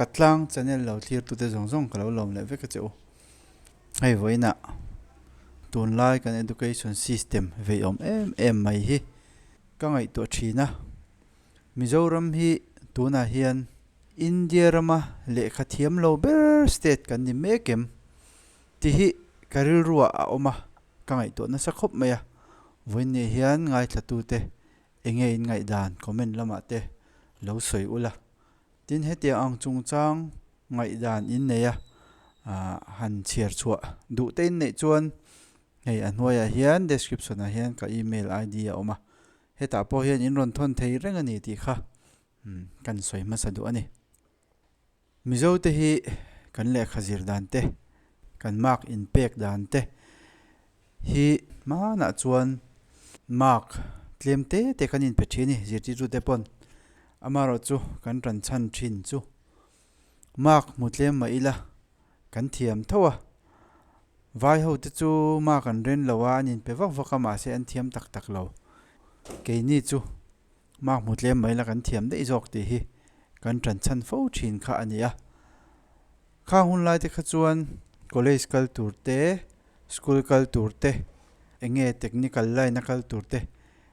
Ka tlang channel lo thlir tute zawng zawng ka lo lawm leh vek a che u. Hei vawiinah tunlai kan education system veiawm em em mai hi ka ngaihtuah thin a. Mizoram hi tunah hian India rama lehkha thiam lo ber state kan ni mek em tih hi ka rilruah a awm a, ka ngaihtuah nasa khawp mai a. Vawiin ni hian ngaithlatute enge in ngaihdan comment lamah te lo sawi ula. Tin hetiang ang chungchang ngaihdan in nei a, han chhiar chhuah duh te in neih chuan hei a hnuaiah hian description ah hian ka email ID a awm a, hetah pawh hian in rawn thawn thei reng a ni tih kha kan sawi hmasa duh a ni. Mizo te hi kan lehkha zir dan te, kan mark in pek dan te hi hmanah chuan mark tlem te te kan inpe thin a ni zirtirtu te pawn amaherawh chu kan tan chhan thin chu mark hmu tlem mah ila kan thiam tho a, vai ho te chu mark an ren lo a an inpe vak vak a mahse an thiam tak tak lo keini chu. Mark hmu tlem mai la kan thiam daih zawk tih hi kan tan chhan fo thin kha a ni a. Khang hun lai te kha chuan college kal tur te, school kal tur te, eng nge technical line a kal tur te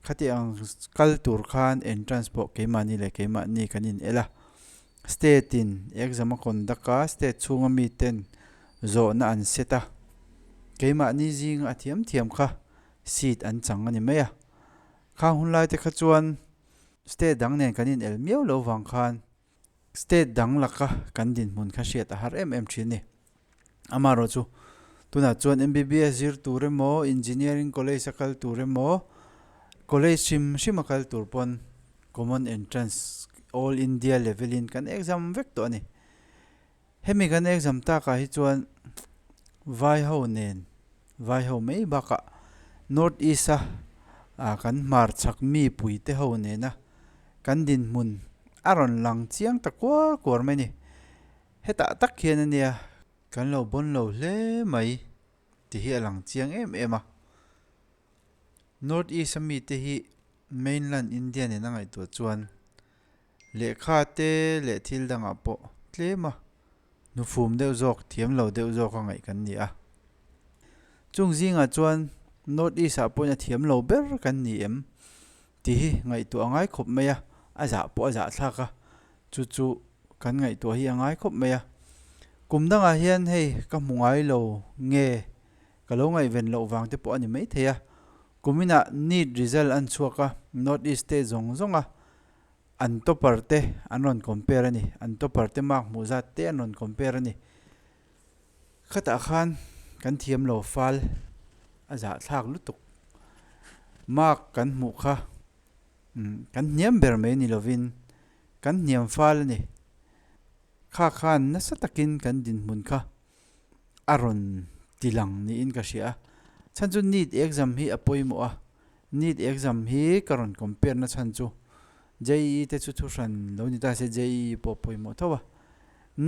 khati ang kal tur khan entrance pawh keimahni leh keimahni kan in el a. State in exam a conduct a, state chhunga mi ten zawhna an set a, keimahni zinga a thiam thiam kha seat an chang a ni mai a. Khang hun lai te kha chuan state dang nen kan inel miau lo vang khan state dang laka kan dinhmun kha hriat a har em em thin a ni. Amaherawh chu tunah chuan MBBS zir tur emaw engineering college a kal tur emaw college hrim hrim a kal tur pawn common entrance all India level in kan exam vek tawh a ni. Hemi kan exam takah hi chuan vai ho nen vai ho mai bakah North East a kan hmar chhak mi pui te ho nena kan dinhmun a rawn lang chiang ta kuar kuar mai a ni. Hetah tak hian ania kan lo bawn lo hle mai tih hi a lang chiang em em a. North East a mite hi mainland India nena ngaihtuah chuan Lehkha te leh thil dangah pawh tlem a hnufum deuh zawk, thiam lo deuh zawk a ngaih kan ni a. Chung zingah chuan North East ah pawhin a thiam lo ber kan ni em tih hi ngaihtuah a ngai khawp mai a, a zah pawh a zah thlak a, chu chu kan ngaihtuah hi a ngai khawp mai a. Kum dangah hian hei ka hmu ngai lo nge ka lo ngaihven loh vang te pawh a ni maithei a, kuminah NEET result an chhuak a, North East state zawng zawng a An topper te an rawn compare a ni. An topper te mark hmuh zat te an rawn compare a ni. Khatah khan kan thiam lo fal a zahthlak lutuk. Mark kan hmuh kha kan hniam ber mai ni lovin kan hniam fal a ni. Kha khan nasa takin kan dinhmun kha a rawn ti lang niin ka hria a. Chhan chu NEET exam hi a pawimawh a, NEET exam hi ka rawn compare na chhan chu JEE te chu thuhran lo ni ta se JEE pawh a pawimawh tho a.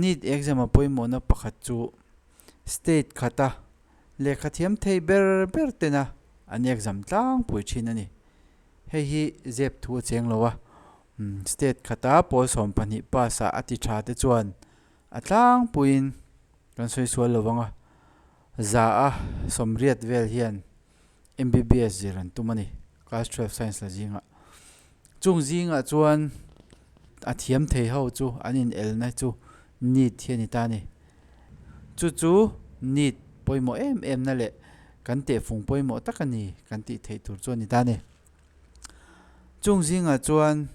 NEET exam a pawimawhna pakhat chu state khata lehkha thiam thei ber ber tena an exam tlangpui thin a ni. Hei hi zep thu a cheng lo a, state khata pawl 12 pass ah a ti tha te chuan A tlangpuiin kan sawi sual lo vang a, za a sawmriat vel hian MBBS zir an tum a ni, class 12 science la zingah. Chung zingah chuan a thiam thei ho chu an inelna chu NEET hi a ni ta a ni. Chu chu NEET pawimawh em em na leh kan tehfung pawimawh tak a ni kan tih theih tur chu a ni ta a ni. Chung zingah chuan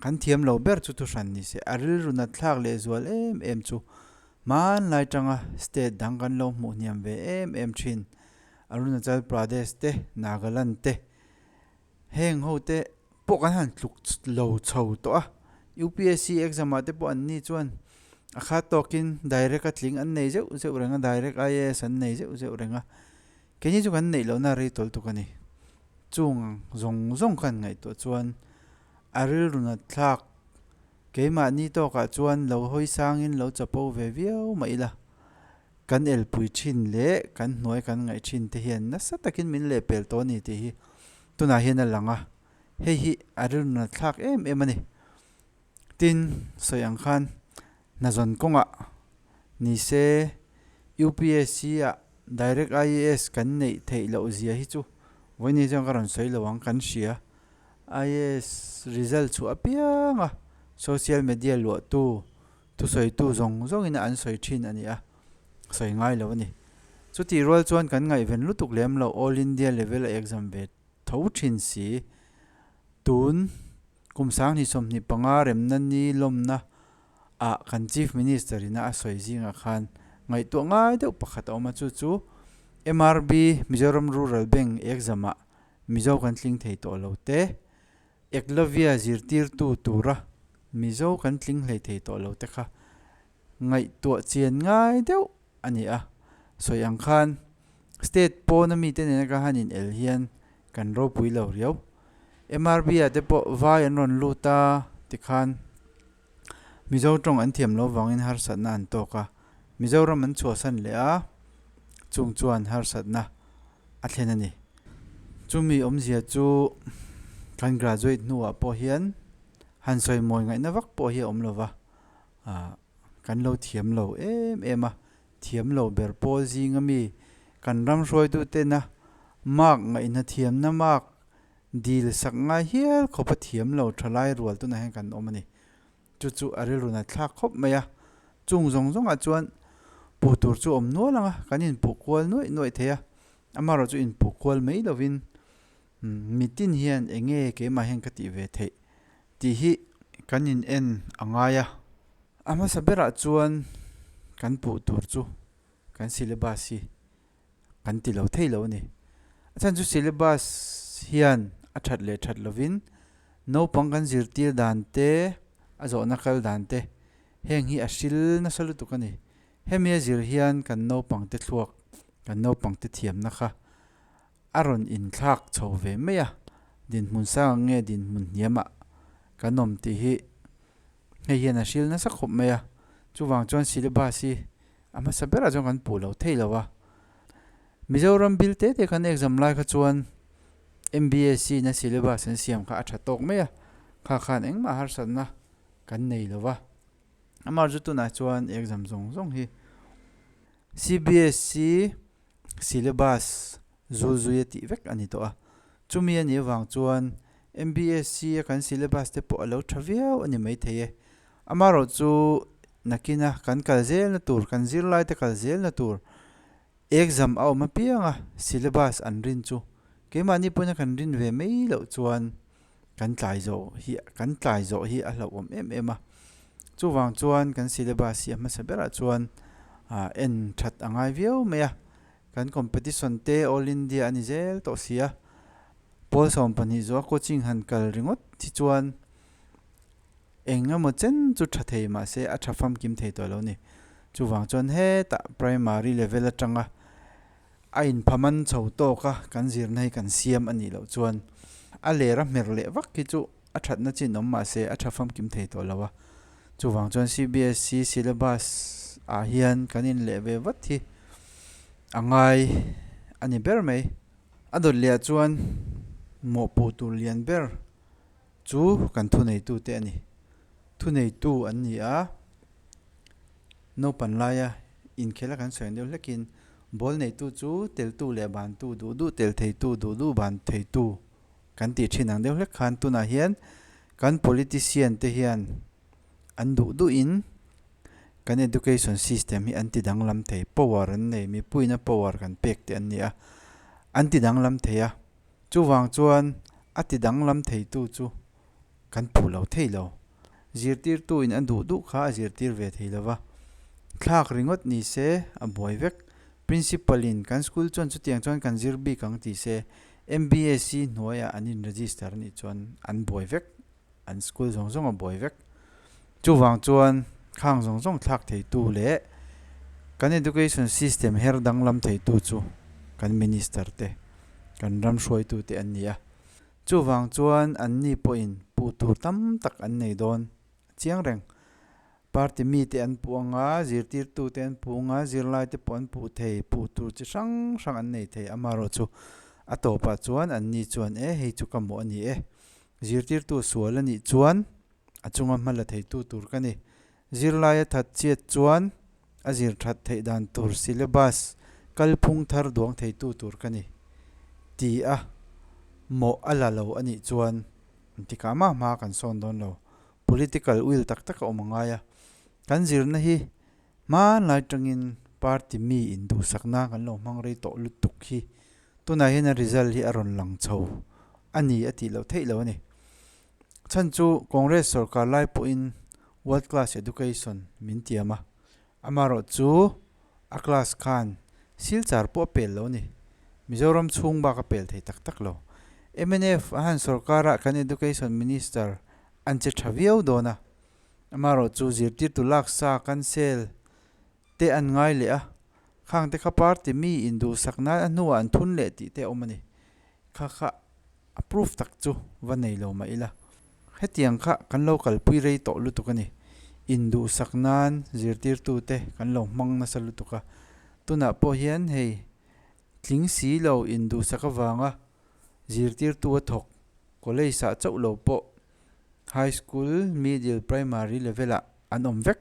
kan thiam lo ber chu thuhran ni se, a rilru nat thlak leh zual em em chu hmanlai tanga state dang kan lo hmuh hniam ve em em thin Arunachal Pradesh te, Nagaland te heng ho te pawh kan han tluk lo chho tawh a. UPSC exam ah te pawh an ni chuan a khat tawkin direct a tling an nei zeuh zeuh reng a, direct IAS an nei zeuh zeuh reng a. Keini chu kan neih lohna rei tawl tuk a ni. Chung zawng zawng khan ngaihtuah chuan a rilru nat thlak keimahni tawkah chuan lo hawi sangin lo chapo ve viau mah ila, kan elpui thin leh kan hnuai kan ngaih thin te hian nasa takin min lehpel tawh a ni tih hi tunah hian a lang a, hei hi a rilru nat thlak em em a ni. Tin, sawi ang khan. Hnazawn kawngah ni se UPSC ah direct IAS kan neih theih loh zia hi chu vawiin chuan ka rawn sawi lo ang kan hria. IAS result chhuah apiang a social media luahtu thusawitu zawng zawngin an sawi thin a ni a, sawi ngai lo a ni. Chutih rual chuan kan ngaihven lutuk lem lo All India level a exam ve tho thin si. Tun kum 2025 remna ni lawmna ah kan Chief Minister ina a sawi zingah khan ngaihtuah ngai deuh pakhat a awm a, chu chu MRB, Mizoram Rural Bank, exam ah Mizo kan tling thei tawh lo te, Eklavya zirtirtu tura Mizo kan tling hlei thei tawh lo te kha ngaihtuah chian ngai deuh a ni a. Sawi ang khan state pawna mite nena ka han in el hian kan ropui lo riau. MRB ah te pawh vai an rawn lut a tikhan Mizo tawng an thiam lo vangin harsatna an tawk a, Mizoram an chhuahsan leh a, chung chuan harsatna a thlen a ni. Chumi awmzia chu kan graduate hnuah pawh hian han sawi mawi ngaihna vak pawh hi a awm lo va, kan lo thiam lo em em a, thiam lo ber pawl zinga mi kan ram hruaitutena mark ngaihna thiamna mark Dil sak ngai hial khawp a thiam lo thalai rual tunah hian kan awm a ni. Chu chu a rilru nat thlak khawp mai a. Chung zawng zawngah chuan puh tur chu awm nual ang a, kan inpuh kual nuaih nuaih thei a. Amaherawh chu inpuh kual mai lovin mitin hian eng nge keimah hian ka tih ve theih tih hi kan in en a ngai a. A hmasa berah chuan kan puh tur chu kan syllabus hi kan ti lo thei lo a ni. A chhan chu syllabus hian a that leh that lovin naupang kan zirtir dan te, a zawhna kal dan te heng hi a hril nasa lutuk a ni. Hemi a zir hian kan naupang te thluak, kan naupang te thiamna kha a rawn inthlak chho ve mai a, dinhmun sang ang nge dinhmun hniamah kan awm tih hi hei hian a hril nasa khawp mai a. Chuvang chuan syllabus hi A hmasa berah chuan kan puh lo thei lo a. Mizoram bill te te khan exam lai kha chuan MBSC na syllabus an siam kha a tha tawk mai a, kha khan engmah harsatna kan nei lo va. Amah chu tunah chuan exam zawng zawng hi CBSE syllabus zul zui a tih vek a ni tawh a. Chumi a nih avang chuan MBSC a kan syllabus te pawh a lo tha viau a ni maithei e. Amaherawh chu nakina kan kal zelna tur, kan zirlaite kal zelna tur exam a awm apianga syllabus an rin chu keimahni pawhin kan rin ve mai loh chuan kan tlai zawh hi kan tlai zawh hi a hlauhawm em em a. Chuvang chuan kan syllabus hi a hmasa berah chuan en that a ngai viau mai a. Kan competition te all India a ni zel tawh si a. Pawl 12 zuah coaching han kal ringawt hi chuan Eng emaw chen chu tha thei mahse a tha famkim thei tawh lo ni. Chuvang chuan hetah primary level atanga a inphaman chho tawka kan zirna hi kan siam a nih loh chuan a ler a hmer leh vak hi chu a thatna chin awm mahse a tha famkim thei tawh lo a. Chuvang chuan CBSE syllabus ah hian kan inleh ve vat hi a ngai a ni ber mai. A dawt leh ah chuan mawhpuh tur lian ber Chu kan thuneitute a ni. Thuneitu an ni a, naupan laia inkhel a kan sawi deuh hlekin ball neitu chu teltu leh bantu duh duh tel theitu duh duh ban theitu kan tih thin ang deuh hlek khan tunah hian kan politician te hian an duh duhin kan education system hi an ti danglam thei power an nei mipuiin a power kan pek te an ni a an ti danglam thei a. Chuvang chuan a ti danglam theitu chu kan phu lo thei lo. Zirtirtuin a duh duh kha a zirtir ve thei lo va. Thlak ringawt ni se a buai vek. Principal in kan school chuan chutiang chuan kan zir bik ang ti se MBSC hnuaiah an in register anih chuan an buai vek. An school zawng zawng a buai vek. Chuvang chuan khang zawng zawng thlak theitu leh kan education system her danglam theitu chu kan minister te, kan ram hruaitu te an ni a. Chuvang chuan anni pawhin puh tur tam tak an nei dawn a chiang reng. Party mite an puh ang a, zirtirtute an puh ang a, zirlaite pawh an puh thei, puh tur chi hrang hrang an nei thei. Amaherawhchu a tawpah chuan anni chuan e hei chu ka mawh a ni e. Zirtirtu sual a nih chuan a chunga hma la theitu tur ka ni. Zirlaia that chiat chuan a zir that theih dan tur syllabus kalphung thar duang theitu tur ka ni ti a mawh a la lo a nih chuan engtikah mah hma kan sawn dawn lo. Political will tak tak a awm a ngai a, kan zirna hi hmanlai tangin party mi induhsakna kan lo hmang rei tawh lutuk hi tunah hian a result hi a rawn lang chho a ni a tih loh theih lo a ni. Chhan chu Congress sorkar lai pawhin world class education min tiam a, amaherawh chu a class khan silchar pawh a pel lo a ni. Mizoram chhung bak a pel thei tak tak lo. Mnf a han sorkara kan education minister an che tha viau dawn a, amaherawh chu zirtirtu laksa cancel te an ngai leh a, khang te kha party mi induhsak nan a hnuah an thun leh tih te a awm a ni. Kha kha a proof tak chu va nei lo mah ila. Hetiang kha kan lo kalpui rei tawh lutuk a ni. Induhsak nan zirtirtu te kan lo hmang nasa lutuk a. Tunah pawh hian hei tling si lo induhsak avanga zirtirtu a thawk college ah chauh lo pawh high school, middle, primary level ah an awm vek.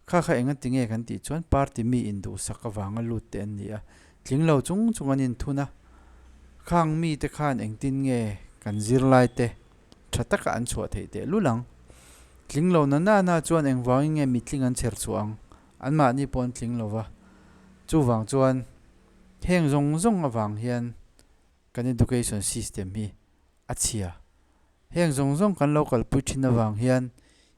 Kha kha enga ti nge kan tih chuan party mi induhsak avanga lut te an ni a, tling lo chung chung an inthun a, khang mi te khan engtin nge kan zirlai te tha taka an chhuah theih teh lul ang. Tling lo na na na chuan engvangin nge mitling an chher chhuah ang, anmahni pawh an tling lo va. Chuvang chuan heng zawng zawng avang hian kan education system hi a chhia. Heng zawng zawng kan lo kalpui thin avang hian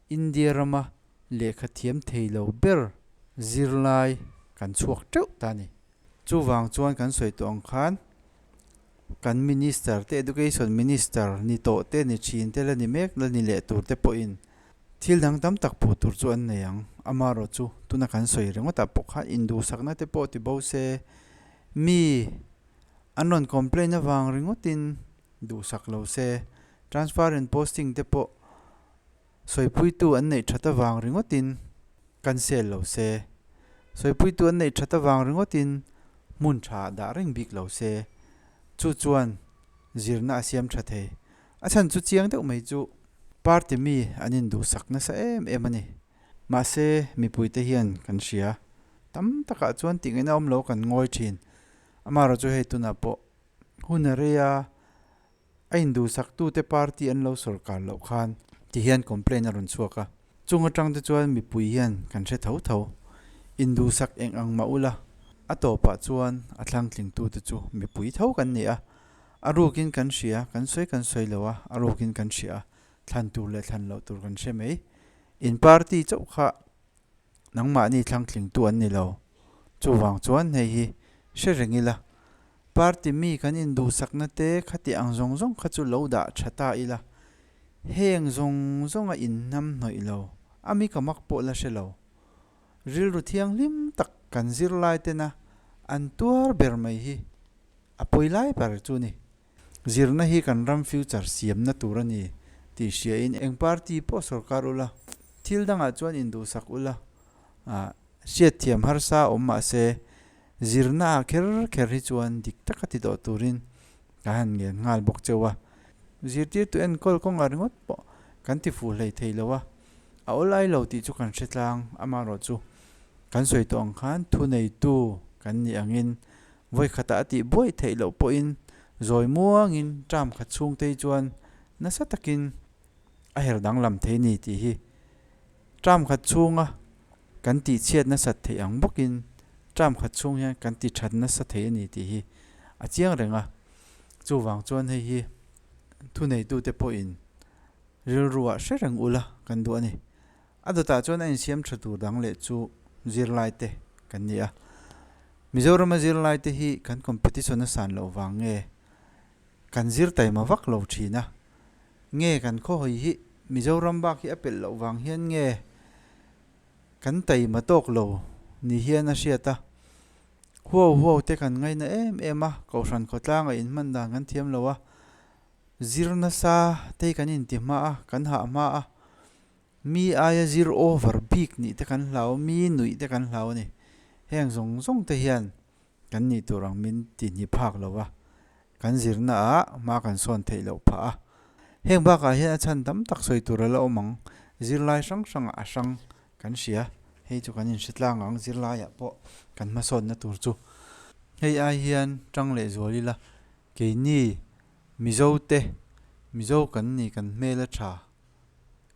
India rama lehkha thiam thei lo ber zirlai kan chhuak teuh ta a ni. Chuvang chuan kan sawi tawh ang khan kan Minister te, Education Minister ni tawh te, ni thin te la ni mek la ni leh tur te pawhin thil dang tam tak phuh tur chu an nei ang. Amaherawhchu tuna kan sawi ringawtah pawh khan induhsakna te pawh ti bo se mi an rawn complain avang ringawtin duhsak lo se, transfer and posting te pawh sawipuitu an neih that avang ringawtin cancel lo se, sawipuitu an neih that avang ringawtin hmun tha dah reng bik lo se, chu chuan zirna a siam tha thei. A chhan chu chiang deuh mai chu party mi an induhsak nasa em em a ni. Mahse mipuite hian kan hria tam takah chuan tih ngaihna awm lo kan ngawi thin. Amaherawhchu chu hei tunah pawh Hun a rei a, a induhsaktute party an lo sawrkar loh khan ti hian complaint a rawn chhuak a. Chung atang te chuan mipui hian kan hre tho tho. Induhsak eng ang mah ula, a tawpah chuan a thlangtlingtute chu mipui tho kan ni a. A rukin kan hria, kan sawi kan sawi lo a, a rukin kan hria a, thlan tur leh thlan loh tur kan hre mai. In party chauh kha nangmahni thlangtlingtu an ni lo. Chuvang chuan hei hi hre reng ila, party mi kan induhsakna te khati ang zawng zawng kha chu lo dah tha ta ila, heng zawng zawnga inhnam hnawih lo, a mi ka mak pawh la hre lo. Rilru thianghlim tak kan zirlai tena an tuar ber mai hi a pawi lai ber chu ni. Zirna hi kan ram future siamna tur a ni tih hriain eng party pawh sorkar ula, thil dangah chuan induhsak ula, hriatthiam harsa awm mah se zirnaah kher kher hi chuan dik taka ti tawh turin ka han ngen nghal bawk cheu a. Zirtirtu enkawl kawngah ringawt pawh kan ti fuh hlei thei lo a, a awlai lo tih chu kan hre tlang, amaherawhchu kan sawi tawh ang khan thuneitu kan nih angin Vawi khatah a tih buaih theih loh pawhin zawi muangin term khat chhungte hi chuan nasa takin a her danglam thei ni tih hi term khat chhunga kan tih chhiat nasat theih ang bawkin term khat chhung hian kan ti that nasa thei a ni tih hi a chiang reng a. Chuvang chuan hei hi thuneitute pawhin rilruah hre reng ula kan duh a ni. A dawtah chuan a insiam tha tur dang leh chu zirlai te kan ni a. Mizorama zirlai te hi kan competition a san loh vang nge kan zir taima vak lo thin a, nge kan khawhawi hi Mizoram bak hi a pelh loh vang hian nge kan taima tawk lo ni hian a hriat a. Huau huau te kan ngaina em em a, Kohhran khawtlanga inhman dan kan thiam lo a, zir nasa te hi kan inti hma a, kan hah hma a. Mi aia zir over bik nih te kan hlau, mi nuih te kan hlau a ni. Heng zawng zawng te hian kan nih tur ang min ti hni phak lo a, kan zirna ah hma kan sawn theih loh phah a. Heng bakah hian a chhan tam tak sawi tur a la awm ang, zirlai hrang hrangah a hrang. kan hria. Hei chu kan inhre tlang ang zirlaiah pawh kan hmasawnna tur chu. Hei ai hian tang leh zual ila keini Mizo te, Mizo kan ni kan hmel a tha,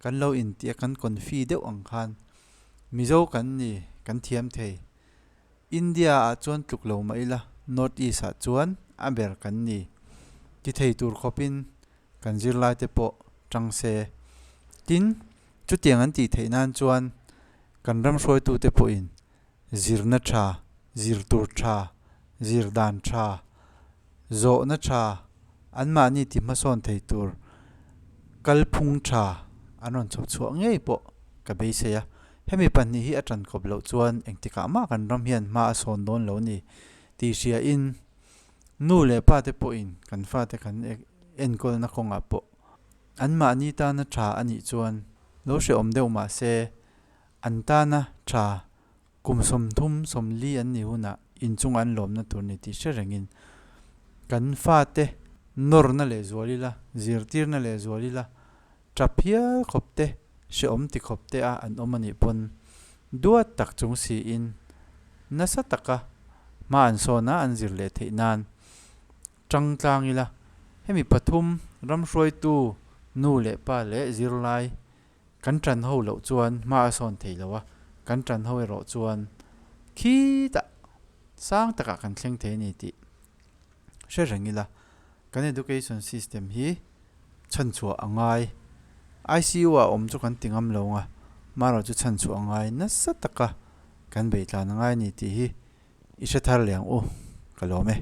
kan lo intih a kan confi deuh ang khan Mizo kan ni kan thiam thei. India ah chuan tluk lo mah ila North East ah chuan a ber kan ni ti thei tur khawpin kan zirlai te pawh tang se. Tin, chutiang an tih theih nan chuan kan ram hruaitu te pawhin zirna tha, zir tur tha, zir dan tha, zawhna tha, anmahni ti hmasawn thei tur kalphung tha an rawn chhawp chhuah ngei pawh ka beisei a. Hemi pahnih hi a tan kawp loh chuan engtikah mah kan ram hian hma a sawn dawn lo ni tih hriain nu leh pa te pawhin kan fate kan enkawlna kawngah pawh anmahni tana tha a nih chuan lo hrehawm deuh mah se an tana tha Kum 30 40 an nih hunah inchunga an lawmna tur ni tih hre rengin kan fate nawrna leh zual ila, zirtirna leh zual ila, tap hial khawp te, hrehawm ti khawp te a an awm anih pawn duat tak chung siin nasa taka hma an sawn a an zir leh theih nan tang tlang ila. Hemi pathum ramhruaitu nu leh pa leh zirlai Kan ṭan ho loh chuan hma a sawn thei lo a, kan ṭan ho erawh chuan khitah sang takah kan thleng thei a ni tih hre reng ila, kan education system hi chhanchhuah a ngai. ICU ah awm chu kan ti ngam lo ang a, marawh chu chhanchhuah a ngai nasa taka kan beih tlan a ngai a ni tih hi i hre thar leh ang u, ka lawm e.